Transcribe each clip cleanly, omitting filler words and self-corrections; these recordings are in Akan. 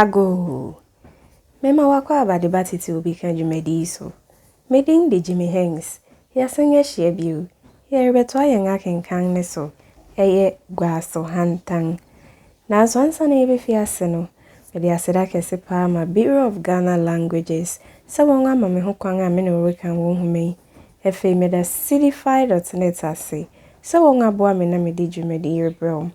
Agoo! Mema w'akwaaba de ba Tete Obi Ka dwumadi yi so. Me din de Jimmy Hanks. Yɛasan ahyia bio. Yɛrebɛtoa yɛn akenkan no so. Ɛyɛ Guaso Hantan. Nanso ansa na yɛbɛfi ase no, mede aseda kɛse paa ma Bureau of Ghana Languages sɛ wɔn ama me ho kwan a me ne wo reka wɔn nhoma yi. Afei meda Sidify dot net ase sɛ wɔn aboa me na mede dwumadi yi rebrɛ wo.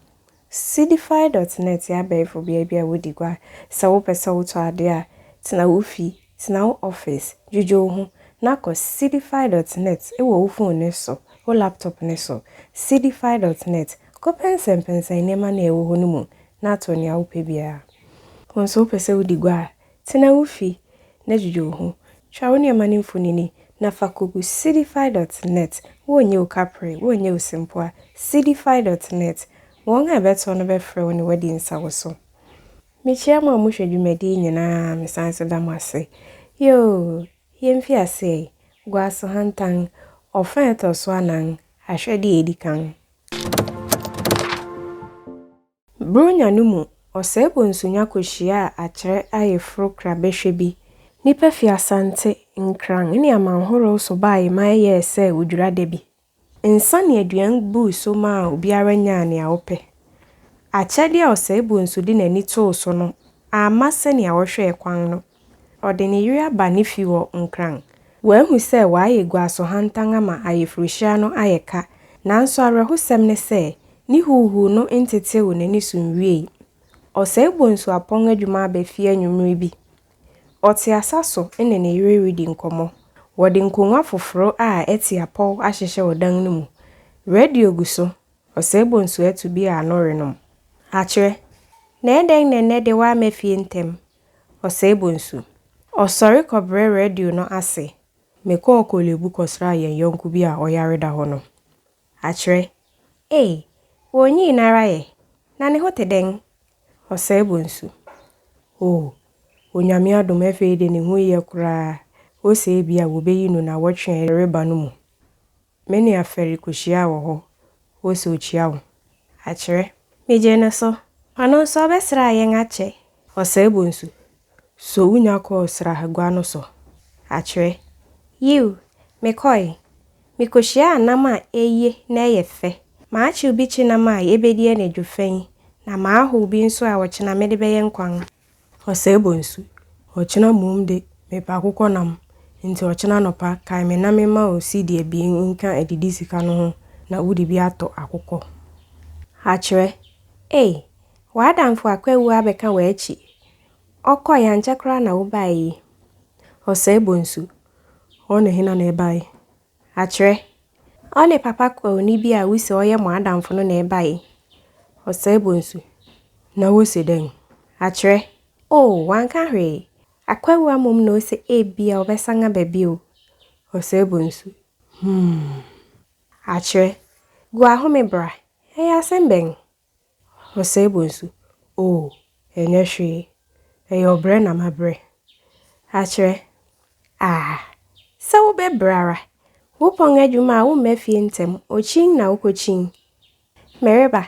Sidify dot net yɛ abɛɛfo bea bi a wodi gua. Sɛ wopɛ sɛ wotɔ ade a, tena wo fi, tena wo office, dwudwo wo ho na kɔ sidify dot net wɔ wo phone no so, wo laptop no so. Sidify dot net, kɔpɛnsɛmpɛnsɛn nneɛma no a ɛwɔ hɔ no mu na atɔ nea wopɛ biara. Wo nso wopɛ sɛ wodi gua a, tena wo fi na dwudwo wo ho. Twa wo nneɛma no mfonini na fa kogu sidify dot net. Wonnye wo kapre, wonnye wo sempoa. Sidify dot net, wɔn a ɛbɛtɔ no bɛfrɛ wo ne woadi nsawoso. Mekyia mo a mohwɛ dwumadi nyinaa, mesan so da mo ase. Yoo, yɛmfi ase yi. Guaso Hantan, ɔfa a ɛtɔ so anan, ahwɛde a edi kan. Buronya no mu, Ɔsɛe Bonsunya kɔhyiaa akyerɛ ayeforo krabɛhwɛ bi. Nnipa fi Asante, Nkran ne amanhorow so baeɛ ma ɛyɛɛ sɛ odwira da bi. Nsa ne aduan buu so maa obiara nyaa nea ɔpɛ. Akyɛde a Ɔsɛe Bonsu de n'ani too so no amma sɛnea ɔhwɛɛ kwan no. Ɔde ne yere aba ne fi wɔ Nkran. Wahu sɛ wayɛ Guaso Hantan ama ayeforohyia no ayɛ ka, nanso awerɛhosɛm ne sɛ, ne huuhuu no ntetew n'ani so nwiei. Ɔsɛe Bonsu apɔn adwuma aba fie anwummere bi. Ɔte asa so ne ne yere redi nkɔmmɔ. Wɔde nkonnwa foforo a ɛte apɔw ahyehyɛ ɔdan no mu. Radio gu so. Ɔsɛe Bonsu atu bi a ano renom. Akyerɛ, na ɛdɛn na ɛnnɛ de woamma fie ntɛm? Ɔsɛe Bonsu. Ɔsɔre kɔbrɛ radio no ase. Mekɔɔ Korle-Bu kɔsraa yɛn yɔnko bi a ɔyare da hɔ no. Akyerɛ, Ei, wonyii no ara yɛ. Na ne ho te dɛn? Ɔsɛe Bonsu. Oh, Onyame adom afei de ne ho yɛ koraa. Ose ebia wobeyi no nnawɔtwe a ɛreba no mu. Me ne Afɛre kohyiaa wɔ hɔ. Ose okyia wo. Akyerɛ, Megye no so. Ɔno nso ɔbɛsraa yɛn akyɛ. Ɔsɛe Bonsu. So wunya kɔɔ srahagua no so? Akyerɛ, Yiw, mekɔe. Mikohyiaa nam a eye na ɛyɛ fɛ. Maakyew bi kye nam a yebedi anadwo fɛ yi, na maahow bi nso a ɔkyena mede bɛyɛ nkwan. Ɔsɛe Bonsu. Ɔkyena mmom de, mepɛ akokɔnam, nti ɔkyena anɔpa, kae me na memma wo sidi abien nka adidi sika no ho na wode bi atɔ akokɔ. Akyerɛ, Ei, w'adamfo Akwawu abɛka w'akyi. Ɔkɔe ankyɛ koraa na wobae yi. Ɔsɛe Bonsu. Ɔne hena na ɛbae? Akyerɛ, Ɔne papa kwawuni bi a wuse ɔyɛ mo adamfo no na ɛbae. Ɔsɛe Bonsu. Na wose dɛn? Akyerɛ, Oh, wanka hwee. Akwawu amom na ose ebia ɔbɛsan aba bio. Ɔsɛe Bonsu. Hmm. Akyerɛ, Gu ahome bra. Ɛyɛ asɛm bɛn? Ɔsɛe Bonsu. Oh, ɛnyɛ hwee. Ɛyɛ ɔbrɛ na mabrɛ. Akyerɛ, Ah, sɛ wobɛbrɛ ara. Wopɔn adwuma a womma fie ntɛm, okyin na wokɔkyin. Mereba,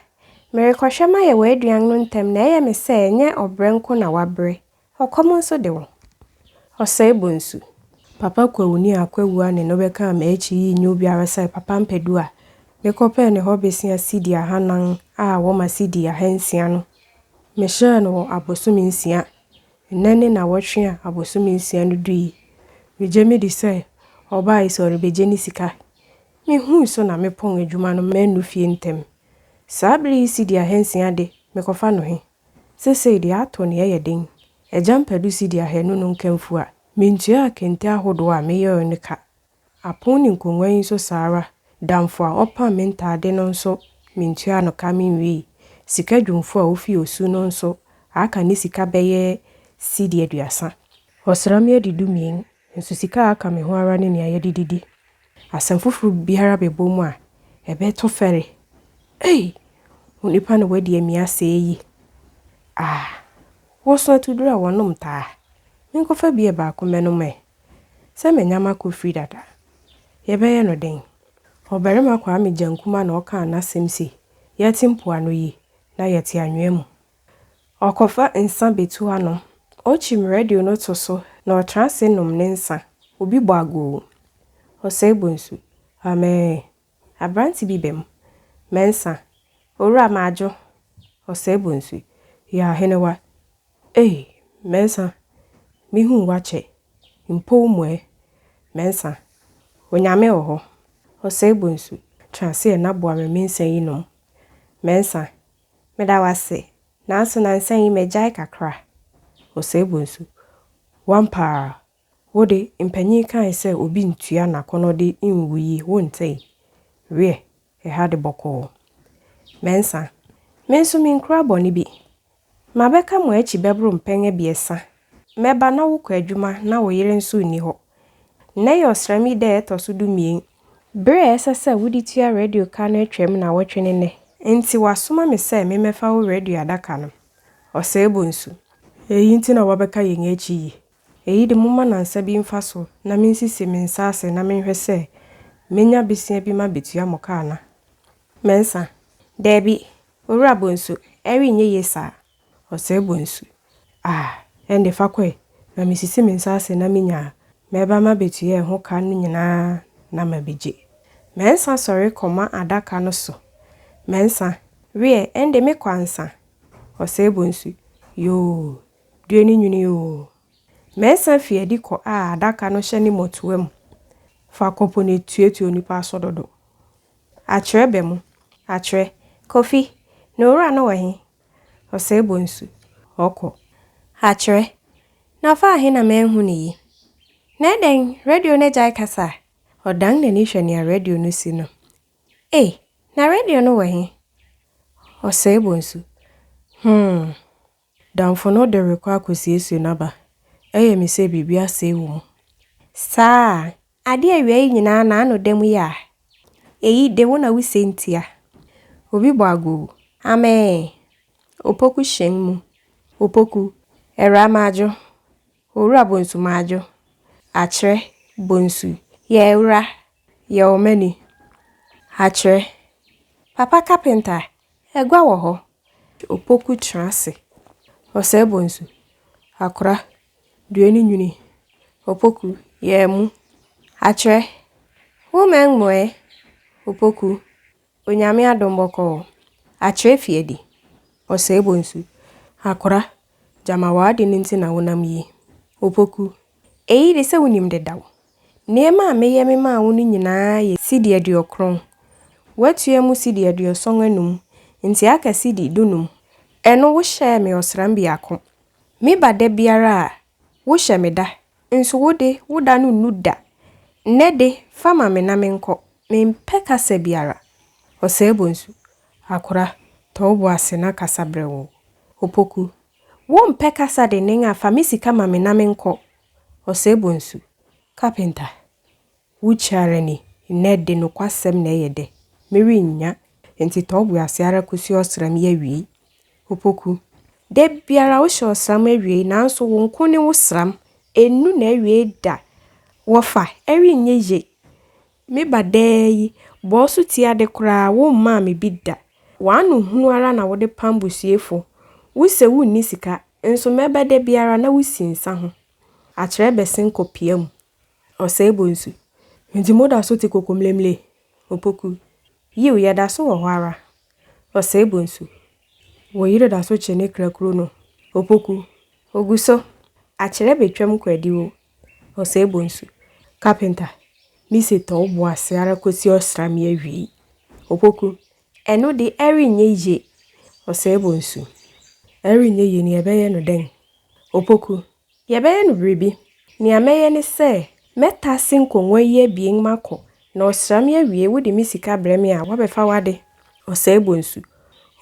merekɔhwɛ mayɛ w'aduan no ntɛm na ɛyɛ me sɛ ɛnyɛ ɔbrɛ nko na wabrɛ. Ɔkɔm nso de wo. Ɔsɛe Bonsu. Papa Kwawuni a Akwawu a ne no bɛkaa m'akyi yi nyɛ obiara sɛ Papa Mpadu a mekɔpɛɛ ne hɔ besia sidi 400 a wɔma sidi 600 no. Mehyɛɛ no wɔ abosome 6. Nnɛ ne nnawɔtwe a abosome 6 no dui. Megye medi sɛ ɔbae sɛ ɔrebegye ne sika. Mihuu so na mepɔn adwuma no mannu fie ntɛm. Saa bere yi sidi 600 de, mekɔfa no he? Seesei deɛ atɔ nea ɛyɛ den. Agya Mpadu sidi 200 no nkamfu a mintuaa kente ahodoɔ a meyɔe no ka. Apon ne nkonnwa yi nso saa ara. Damfo a ɔpam me ntade no nso mintuaa no ka minwiei. Sika dwumfo a ofi Osu no nso, aka ne sika bɛyɛ sidi 30. Ɔsram yi adi 12, nso sika a aka me ho ara ne nea yɛde didi. Asɛm foforo biara bɛbɔ mu a, ɛbɛto fɛre. Ei! Onipa na wadi amia sɛɛ yi. Ah! Wɔso atuduru a wɔnom taa. Menkɔfa beer baako mmɛnom ɛ. Sɛ manya makɔ firi dada. Yɛbɛyɛ no dɛn? Ɔbarima Kwame Gyankuma na ɔkaa n'asɛm se, Yɛte mpoano yi, na yɛte anwea mu. Ɔkɔfa nsa betu anom. Okyim radio no to so na ɔtra ase nom ne nsa. Obi bɔ agoo. Ɔsɛe Bonsu, Amee! Aberante bi ba mu. Mɛnsa, Owura Madwo. Ɔsɛe Bonsu, Yaa Ahenewa. Ei, Mɛnsa, mihuu wo akyɛ. Mpow mu ɛ? Mɛnsa, Onyame wɔ hɔ. Ɔsɛe Bonsu, Tra ase ɛ na boa me me nsa yi nom. Mɛnsa, Meda wo ase, nanso nansa yi magyae kakra. Ɔsɛe Bonsu, Wampa ara, wo de, mpanyin kae sɛ obi ntua n'akɔnnɔde nwu yi wontee? Wiɛ, ɛha de bɔkɔɔ. Mɛnsa, Me nso minkura bɔne bi. Mabɛka mo akyi bɛboro mpɛn abiɛsa. Mɛba na wokɔ adwuma na wo yere nso nni hɔ. Nnɛ yɛ ɔsram yi da a ɛtɔ so dumien. Bere a ɛsɛ sɛ wode tua radio ka no atwam nnawɔtwe ne nnɛ. Enti wɔasoma me sɛ memmɛfa wo radio adaka no. Ɔsɛe Bonsu. Eyi nti na woabɛka yɛn akyi yi? Eyi de momma nnansa bi mfa so na minsisi me nsa ase na menhwɛ sɛ menya besia bi mabetua mo ka ana. Mensah, Dabi, Owura Bonsu, ɛrenyɛ yie saa. Ɔsɛe Bonsu, Ah, ɛnde fa kɔ ɛ, na mesisi me nsa ase na minya a, mɛba mabetua ɛho ka no nyinaa na mabegye. Mensah sɔre kɔma adaka no so. Mensah, Wiɛ, ɛnde mekɔ ansa. Ɔsɛe Bonsu, Yoo, due ne nwini oo. Mensah fi adi kɔ a adaka no hyɛ ne mmɔtoa mu. Fa kɔpo na etuatua onipa aso dodo. Akyerɛ ba mu. Akyerɛ, Kofi, na owura no wɔ he? Ɔsɛe Bonsu, Ɔkɔ. Akyerɛ, Na ɔfaa he na manhu no yi? Na ɛdɛn, radio no agyae kasa? Ɔdan n'ani hwɛ nea radio no si no. Ei, na radio no wɔ he? Ɔsɛe Bonsu, Hmm. Damfo no de rekɔ akosiesie n'aba. Ɛyɛ me sɛ biribi asɛe wɔ mu. Saa a, ade awia yi nyinaa n'ano da mu yi a? Eyi de wo na wuse ntia. Obi bɔ agoo. Amee! Opoku hyɛn mu. Opoku, Awuraa Madwo. Owura Bonsu Madwo. Akyerɛ, Bonsu, Yɛ awura. Yɛ ɔmani. Akyerɛ, Papa kapenta, agua wɔ hɔ. Opoku tena ase. Ɔsɛe Bonsu, Akora, due ne nwini. Opoku, Yɛ mu. Akyerɛ, Wo mma mmuae. Opoku, Onyame adom bɔkɔɔ. Akyerɛ fi adi. Ɔsɛe Bonsu, Akora, gyama w'ade no nti na wonam yi. Opoku, Eyi de sɛ wunim dedaw. Nneɛma a meyɛ memaa wo no nyinaa yɛ sidi aduɔkron. Woatua mu sidi aduɔsɔn anum, nti aka sidi dunum. Ɛno wohyɛɛ me ɔsram biako. Meba da biara a, wohyɛ me da, nso wo de, wo da no nnu da. Nnɛ de, fa ma me na menkɔ. Mempɛ kasa biara. Ɔsɛe Bonsu, Akora, tɔ wo bo ase na kasa brɛoo. Opoku, Wompɛ kasa dennen a, fa me sika ma me na menkɔ. Ɔsɛe Bonsu, Kapenta, wo kyi ara ni, nnɛ de nokwasɛm na ɛyɛ dɛ. Merennya, enti tɔ wo bo ase ara kosi ɔsram yi awiei. Opoku, Da biara wohyɛ ɔsram awiei nanso wo nko ne wo sram, ennu n'awiei da. Wɔfa, ɛrenyɛ ye. Me ba daa yi, bɔɔ so ti ade koraa wommaa me bi da. W'ano hunu ara na wode pam busuefo. Wuse wunni sika, nso mɛba da biara na wusi nsa ho. Akyerɛ bɛsen kɔ pia mu. Ɔsɛe Bonsu, Enti moda so te kokomlemle? Opoku, Yiw, yɛda so wɔ hɔ ara. Ɔsɛe Bonsu, Wo yere da so kye ne kra kuro no? Opoku, Ogu so. Akyerɛ betwam kɔ adiwo. Ɔsɛe Bonsu, Kapenta, mise tɔ wo bo ase ara kosi ɔsram yi awiei. Opoku, Ɛno de, ɛrenyɛ ye. Ɔsɛe Bonsu, Ɛrenyɛ ye no yɛbɛyɛ no dɛn? Opoku, Yɛbɛyɛ no biribi. Nea mɛyɛ ne sɛ, mɛtase nkongua yi abien makɔ, na ɔsram yi awiei wode me sika brɛ me a, woabɛfa w'ade. Ɔsɛe Bonsu,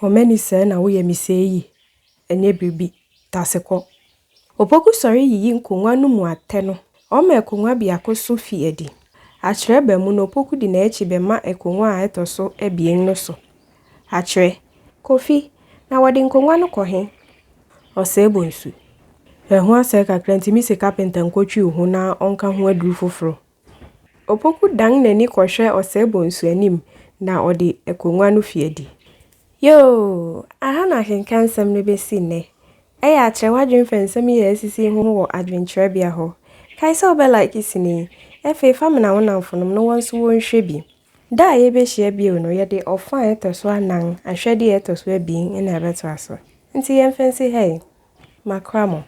Ɔmani sɛɛ na woyɛ me sɛɛ yi? Ɛnyɛ biribi. Tase kɔ. Opoku sɔre yiyi nkongua no mu atɛ no. Ɔma akongua biako so fi adi. Akyerɛ ba mu no, Opoku di n'akyi bɛma akongua a ɛtɔ so abien no so. Akyerɛ, Kofi, na wɔde nkongua no kɔ he? Ɔsɛe Bonsu. Ɛho asɛe kakra nti mise kapenta nkotwiw ho na ɔnka ho aduru foforo. Opoku dan n'ani kɔhwɛ Ɔsɛe Bonsu anim na ɔde akongua no fi adi. Yoo! Aha na akenkan nsɛm no besi nnɛ. Ɛyɛ a kyerɛ w'adwene fa nsɛm yi a asisi yi ho wɔ adwenkyerɛbea hɔ. Kae sɛ wobɛ like sini yi. Afei fa mena wo nnamfonom na wɔn nso wɔnhwɛ bi. Da a yɛbɛhyia bio no, yɛde ɔfa a ɛtɔ so anan, ahwɛdeɛ a ɛtɔ so abien na ɛbɛtoa so. Nti yɛmfa nsi ha yi. Makra mo.